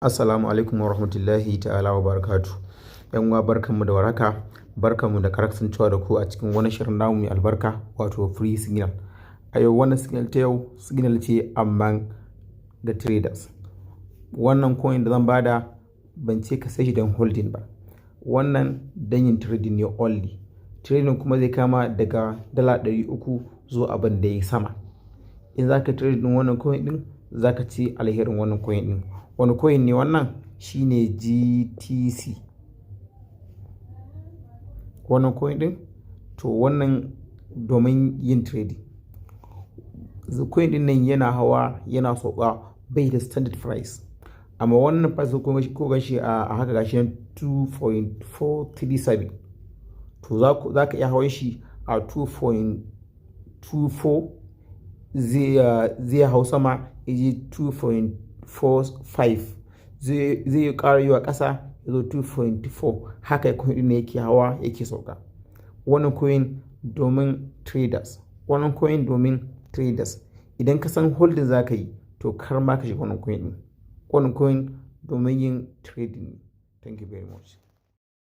Assalamu alaikum wa rahmatullahi ta'ala wa barakatu. 'Yan uwa, barkanmu da warhaka, barkanmu da kasancewa da ku a cikin wani shirin namu mai albarka, wato Free Signal. A yau, wannan signal ta yau signal ce amma ga traders. Wannan coin da zan bada, ban ce ka sai shi don holding ba. Wannan don yin trading ne only. Trading kuma zai kama daga $300 zuwa abin da ya sama. In za ka trading wannan coin ɗin, za ka ci alherin wannan coin ɗin. Wani coin ne wannan? Shine GTC. Wannan coin ɗin, to, wannan domin yin trading. Coin ɗin nan yana hawa yana sauka, bai da standard price. Amma wannan price ko gashi a haka, gashi nan 2.437. To, za ka iya hawan shi a 2.24, zai hau sama ya je 2.45, zai ƙara yiwa ƙasa ya zo 2.4. Haka coin ɗin yake hawa yake sauka. Wannan coin domin traders. Wannan coin domin traders. Idan ka san holding za ka yi, to kar ma ka shiga wannan coin ɗin. Wannan coin domin yin trading ne. Thank you very much.